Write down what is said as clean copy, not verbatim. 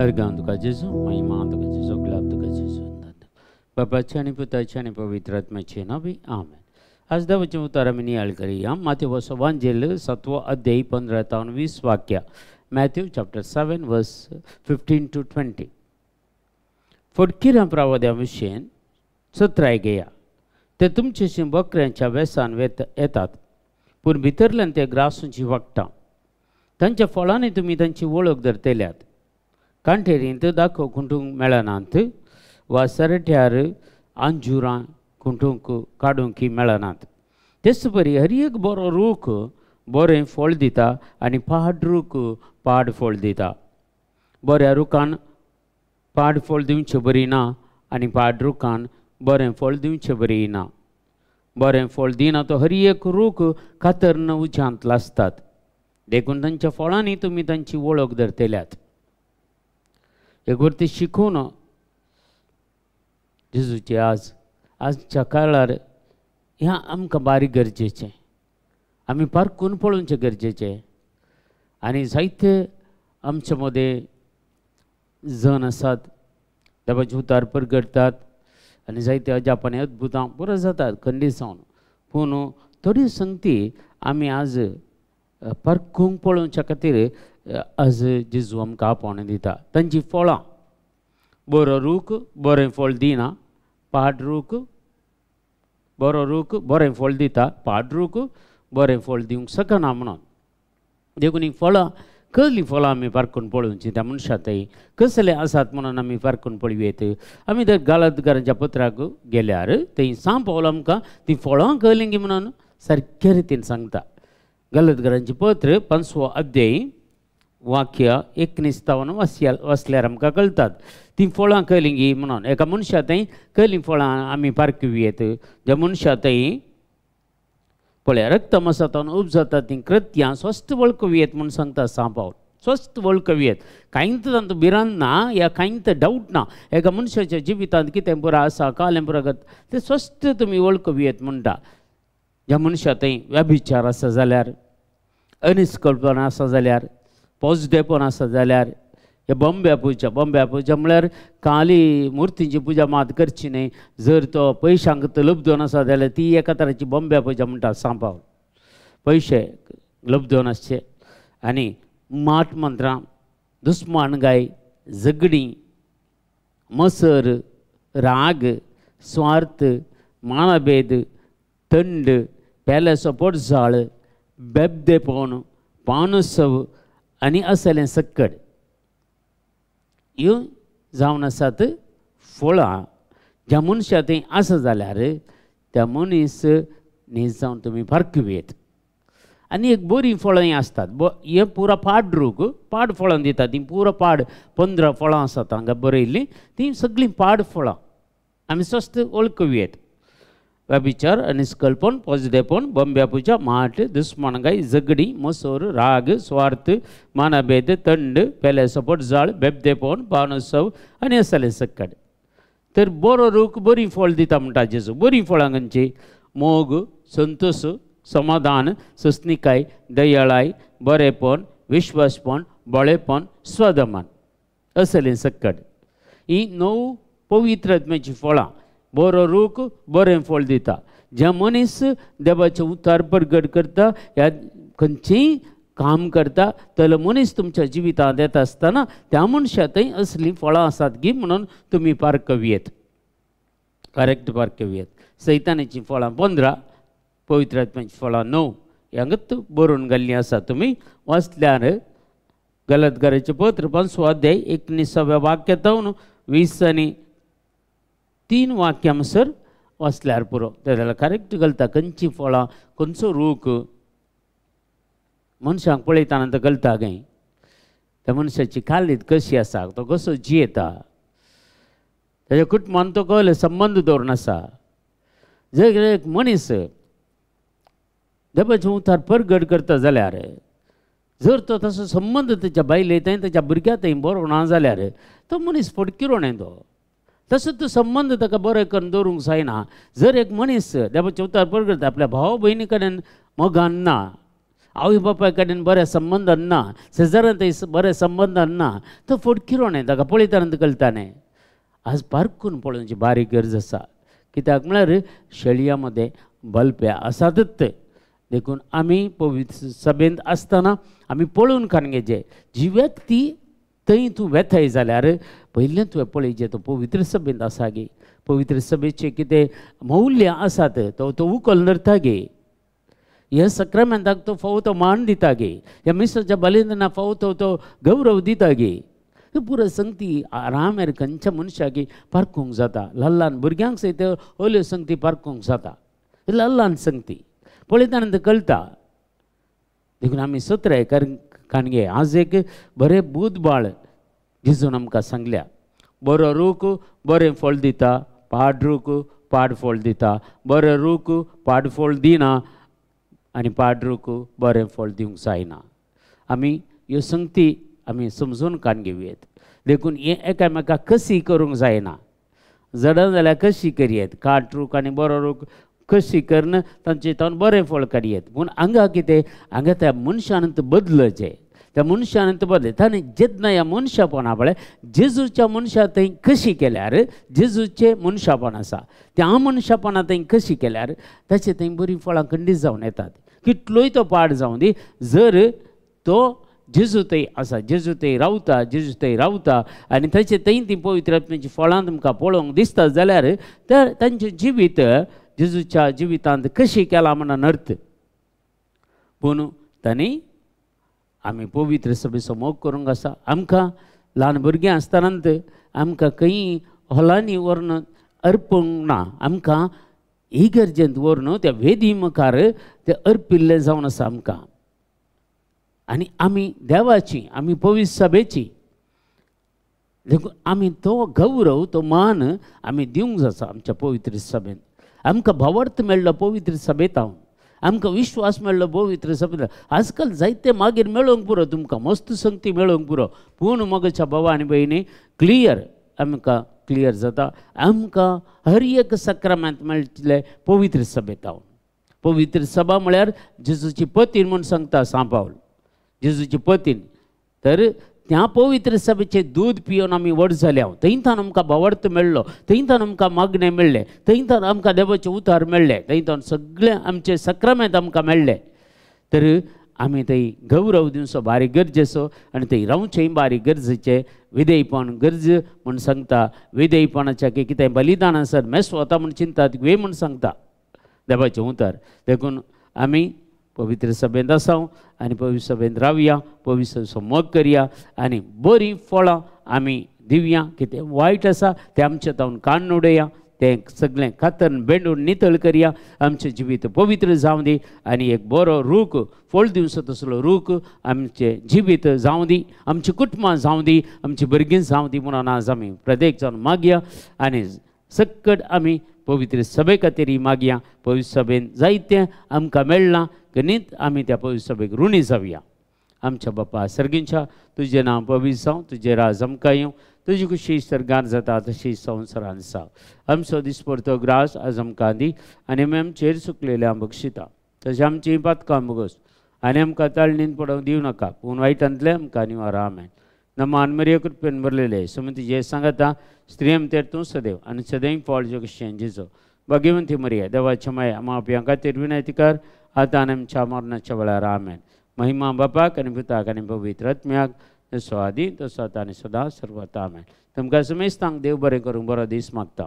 अर्गां तुका जेजू, महिमा तुका जेजू, गुलाब तुका जेजू. बापाच्या आनी पुताच्या आनी पवित्र आत्म्याचे नांवी आमेन. आज देवाचें उतर आमी नियाळ करुया. माथेवचो वांजेल 7वो अध्याय 15 तावन 20 वाक्या. Matthew chapter 7 verse 15 to 20. फटकिरां प्रावद्या विशयन सत्राय घेया. ते तुमचेशी बकऱ्यांच्या वेसान येतात, पूण भितरल्यान ते ग्रासूंची वागटा. तांच्या फळांनी तुमी तांची वळख धरतल्यात. कांटेरींत दाखो खुंटूंक मेळनात वा सरट्यार अंजुरां खुंटूंक काडूंक मेळनात. तेच परी हर एक बरो रूख बरें फळ दिता आनी पाड रूख पाड फळ दिता. बऱ्या रुखान पाड फळ दिवचें बरी ना आनी पाड रुखान बरें फळ दिवचें बरी ना. बरें फळ दिना तो हर एक रूख कातरन उज्यांत लासतात. देखून तांच्या फळांनी तुमी तांची वळख धरतल्यात. एक वरती शिकून जेजूचे आज आजच्या काळार ह्या आमकां बारीक गरजेचें, आमी पारखून पळोवचें गरजेचें. आनी जायते आमचे मदें जण आसात देवाचें उतार परगटतात आनी जायते अजापां अद्भुतां पुरो जातात खंडीत जावन. पूण थोडी संगती आमी आज पारखूंक पळोवच्या खातीर आज जेजू आमकां आपोवणें दिता. तांची फळां, बरो रूख बरें फळ दिना, पाड रूख बरो रूख बरें फळ दिता, पाड रूख बरें फळ दिवंक शकना म्हणून. देखून ही फळां कसलीं फळां आमी पारखून पळोवचीं त्या मनशा थंय कसले आसात म्हणून आमी पारखून पळोवयेत. आमी जर गालतकारांच्या पत्राक गेल्यार थंय सांग पावल आमकां ती फळां कळ्ळीं की म्हणून सारक्या रितीन सांगता. गलतकारांचें पत्र 5वो अध्याय वाक्य 19 तावन वाचल्यार आमकां कळटात ती फळां कळ्ळीं गी म्हणून. एका मनशा थंय कसलीं फळां आमी पारखुवयेत. ज्या मनशा थंय पळय रक्तमासांतून उपजाता तीं कृत्यां स्वस्थ वळखुवयेत म्हूण सांगता सांग पावल. स्वस्थ वळखुवयेत, कांयच तातूंत भिरांत ना या कांयच डावट ना. एका मनशाच्या जिवितांत कितें पुरो आसा कालें पुरो तें स्वस्थ तुमी वळखुवयेत म्हणटा. ज्या मनशा थंय व्यभिचार आसा जाल्यार, अनिस्कल्पना आसा जाल्यार, पोजडेपण आसा जाल्यार, हे बॉम्ब्या पुजा, बॉम्ब्या पुजा म्हळ्यार काली मुर्तींची पुजा मात करची न्हय. जर तो पयशांक लब्धोन आसा जाल्यार ती एका तराची बॉम्ब्या पुजा म्हणटा सांपाव. पयशे लब्धोन आसचे. आनी माट मंत्रां, दुस्मान गाय, झगडीं, मसर, राग, स्वार्थ, मानाभेद, थंड, पेल्याचो पोटजाळ, बेबदेपण, पानोत्सव आनी असलें सक्कड ह्यो जावन आसात फळां. ज्या मनशा थंय आसा जाल्यार त्या मनीस न्हीज जावन तुमी पारखुवयेत. आनी एक बरीं फळांय आसतात. हे पुरा पाड रूख पाड फळां दिता तीं पुरा पाड 15 फळां आसात हांगा बरयल्लीं, तीं सगळीं पाड फळां आमी स्वस्थ वळखुवयेत. व्यभिचार, अनिस्कल्पण, पोजडेपण, बॉम्ब्या पुजा, माट, दुस्मानगाय, झगडी, मसोर, राग, स्वार्थ, मानाभेद, थंड, पेल्याचो पोटजाळ, बेबदेपण, पानोत्सव आनी असलें सक्कड. तर बरो रूख बरीं फळ दिता म्हणटा जेजू. बरीं फळां खंयचीं? मोग, संतोश, समाधान, सस्निकाय, दयाळाय, बरेपण, विश्वासपण, बळेपण, स्वदमन असलें सक्कड. ही 9 पवित्र आत्म्याचीं फळां. बरो रूख बरें फळ दिता. ज्या मनीस देवाचें उतार परगट करता ह्या खंयचेंय काम करता जाल्यार मनीस तुमच्या जिवितांत येता आसतना त्या मनशा थंय असलीं फळां आसात गी म्हणून तुमी पारखुवयेत. करेक्ट पारखुवयेत. सैतानाचीं फळां 15, पवित्र आत्म्याचीं फळां 9 हांगाच बरोवन घाल्लीं आसा. तुमी वाचल्यार गलतकाराचें पत्र 5वो अध्याय 19व्या वाक्यातावन 20 आनी 3 वाक्यां म्हणसर वाचल्यार पुरो. ते जाल्यार करेक्ट घालता खंयचीं फळां, खंयचो रूख. मनशांक पळयतना तो कळटा काय त्या मनशाची खालीत कशी आसा, तो कसो जियेता, ताच्या कुटुंबान तो कसले संबंद दवरून आसा. जर एक मनीस देवाचें उतार परगट करता जाल्यार जर तो तसो संबंद ताच्या बायले थंय ताच्या भुरग्या थंय बरो ना जाल्यार तो मनीस फटकिरो न्हय. तो तसो तो संबंद ताका बरो करून दवरूंक जायना. जर एक मनीस देवाचें उतार परगट आपल्या भाव भयणी कडेन मोगान ना, आवय बापाय कडेन बरें संबंद ना, शेजाऱ्यां थंय बरें संबंद ना, तो फटकिरो न्हय, ताका पळयतना कळटा न्हय. आज पारखून पळोवची बारीक गरज आसा. कित्याक म्हळ्यार शेळयां मदें बलपे आसातच. देखून आमी पवित्र सभेंत आसतना आमी पळोवन काडून घेवचें. जी व्यक्ती थंय तूं वेताय जाल्यार पयलें तुवें पळयचें तो पवित्र सभेंत आसा गे, पवित्र सभेचें कितें मौल्य आसात तो तो उखल धरता गे, ह्या सक्रामेंताक तो फावो तो मान दिता गे, ह्या मिसाच्या बलिदानाक फावो तो तो गौरव दिता गे. ही पुरो संगती आरामेर खंयच्या मनशाक पारखूंक जाता. ल्हान ल्हान भुरग्यांक सयत ओल्यो संगती पारखूंक जाता. ल्हान ल्हान संगती पळयतना कळटा. देखून आमी सत्राय काणगे आज एक बरें बूद बाळ जेजून आमकां सांगल्या, बरो रूख बरें फळ दिता, पाड रूख पाड फळ दिता, बरें रूख पाड फळ दिना आनी पाड रूख बरें फळ दिवंक जायना. आमी ह्यो संगती आमी समजून काडून घेवयेत. देखून हें एकामेकाक कशी करूंक जायना. जडां जाल्यार कशी करयेत, काट रूख आनी बरो रूख कशी करून तांचे तावन बरें फळ काडयेत. पूण हांगा कितें, हांगा त्या मनशान बदलचें, त्या मनशान बदले ताणें जेन्ना ह्या मनशापणा पळय जेजूच्या मनशा थंय कशी केल्यार, जेजूचें मनशापण आसा त्या मनशापणा थंय कशी केल्यार ताचे थंय बरीं फळां खंडीत जावन येतात. कितलोय तो पाड जावं दी, जर तो जेजू थंय आसा, जेजू थंय रावता, जेजू थंय रावता आनी ताचे थंय तीं पवित्र आत्म्याचीं फळां तुमकां पळोवंक दिसता जाल्यार तर तांचें जिवीत जेजूच्या जिवितांत कशी केलां म्हणून अर्थ. पूण तांणी आमी पवित्र सभेचो मोग करूंक आसा. आमकां ल्हान भुरगीं आसतना आमकां खंय हॉलांनी व्हरून अर्पूंक ना, आमकां इगर्जेंत व्हरून त्या वेदी मुखार ते अर्पिल्लें जावन आसा आमकां. आनी आमी देवाची, आमी पवित्र सभेची, देखून आमी तो गौरव तो मान आमी दिवंक जाता आमच्या पवित्र सभेंत. आमकां भावार्थ मेळ्ळो पवित्र सभेंत हांव, आमकां विश्वास मेळ्ळो पवित्र सभेंत. आजकाल जायते मागीर मेळोवंक पुरो तुमकां, मस्त संगती मेळोवंक पुरो, पूण मगच्या भावा आनी भयणी क्लियर आमकां क्लियर जाता आमकां हर एक सक्रामेंत मेळटलें पवित्र सभेंत हांव. पवित्र सभा म्हळ्यार जेजूची पतीन म्हूण सांगता सांत पावल, जेजूची पतीन. तर त्या पवित्र सभेचें दूद पिवन आमी व्हड जाले हांव, थंयतान आमकां भावार्थ मेळ्ळो, थंयतान आमकां मागणें मेळ्ळें, थंयतान आमकां देवाचें उतार मेळ्ळें, थंयतान सगळें आमचें सक्रामेंत आमकां मेळ्ळें. तर आमी थंय गौरव दिवचो बारीक गरजेचो आनी थंय रावचें बारीक गरजेचें. विधेयपण गरज म्हूण सांगता, विधेयपणाच्या कितें बलिदान आसत मेस वता म्हूण चिंतात वे म्हूण सांगता देवाचें उतार. देखून आमी पवित्र सभेंत आसा आनी पवित्र सभेंत रावया, पवित्र सभेचो मोग करया आनी बरीं फळां आमी दिवया. कितें वायट आसा तें आमच्या तावन काडून उडया, तें सगळें कातरून बेंडून नितळ करया, आमचें जिवीत पवित्र जावं दी आनी एक बरो रूख फळ दिवचो तसलो रूख आमचें जिवीत जावं दी, आमचीं कुटुंबां जावं दी, आमची भुरगीं जावं दी म्हणून आज आमी प्रत्येक जावन मागया आनी सक्कट आमी पवित्र सभे खातीर मागया. पवित्र सभेन जायतें आमकां मेळ्ळां गणीत आमी त्या पवित्र सभेक ऋणी जावया. आमच्या बापा सर्गींच्या तुजें नांव पवित्र जावं, तुजें राज आमकां येवं, तुजी खुशी सर्गार जाता तशी संवसारान जावं. आमचो दिसपडतो ग्रास आज आमकां दी आनी आमी आमचेर चुकलेल्या बक्षिता तशें आमचीं पातकां बगस आनी आमकां ताळणीन पडोवंक दिवं नाका, पूण वायटांतलें आमकां निवार. आमेन. नमान मरिया कृपेन भरलेले सुमती जे सांगता स्त्रियम तेर तूं सदैव आनी सदैव फळ जो कशें जेजो. भाग्यवंती मरिया देवाच्या माया माप्यां खातीर विनंती कर आतां आनी आमच्या मरणाच्या वेळार. आमेन. महिमा बापाक आनी पुताक आनी पवित्र आत्म्याक, जसो आदी तसो आतां आनी सदां सर्वता. आमेन. तुमकां समेस्तांक देव बरें करूंक बरो दीस मागता.